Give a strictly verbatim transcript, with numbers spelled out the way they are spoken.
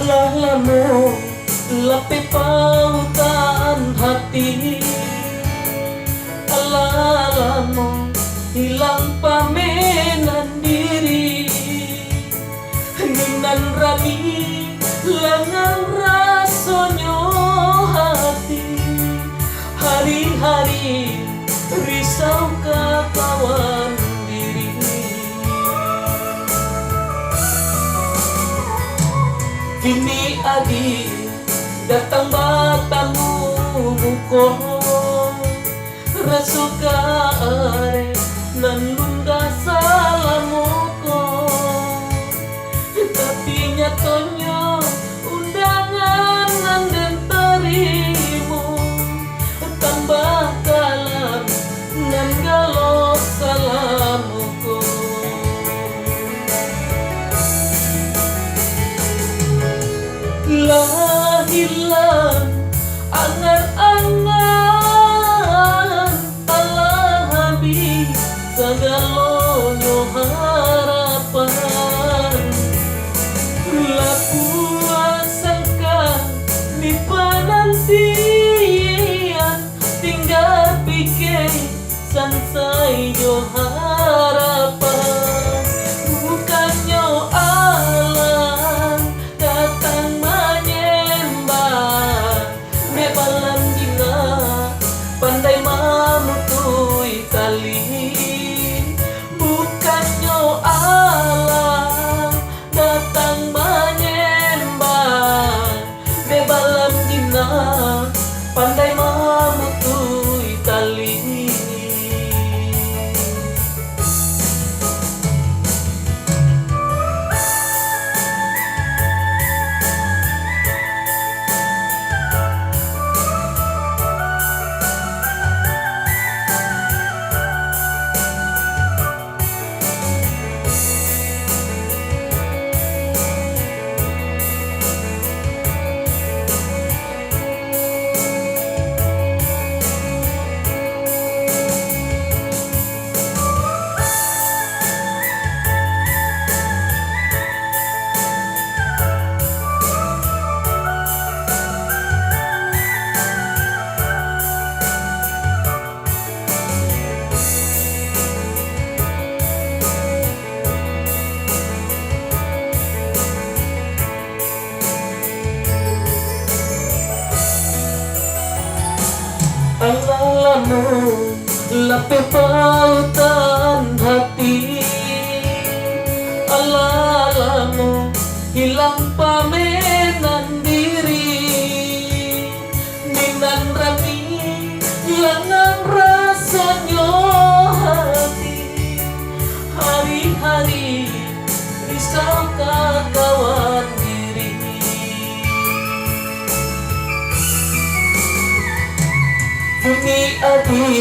Lah lamo lapeh pautan hati, lah lamo hilang pamenan diri. Ninan rami langan rasonyo hati, hari-hari risau ka kawan diri. Kini adi datang batamu muko, raso ka areh nan lundah salamo ko. Tapi nyatonyo undangan nan den tarimo, tambah kalam nan galo salamo ko. Lah hilang angan-angan, alah habih sagalonyo harapan. Lah puas sangka di panantian, tingga pikeh sansai jo harapan. Bukannyo alam datang manyambah, dek balam jinak pandai mamutuih tali. Bukannyo alam datang manyambah, dek balam jinak pandai mamutuih tali. Alah lamo lapeh pautan hati, alah lamo hilang pamenan diri. Ninan rami langan rasonyo hati, hari-hari risau ka kawan diri. Kini adi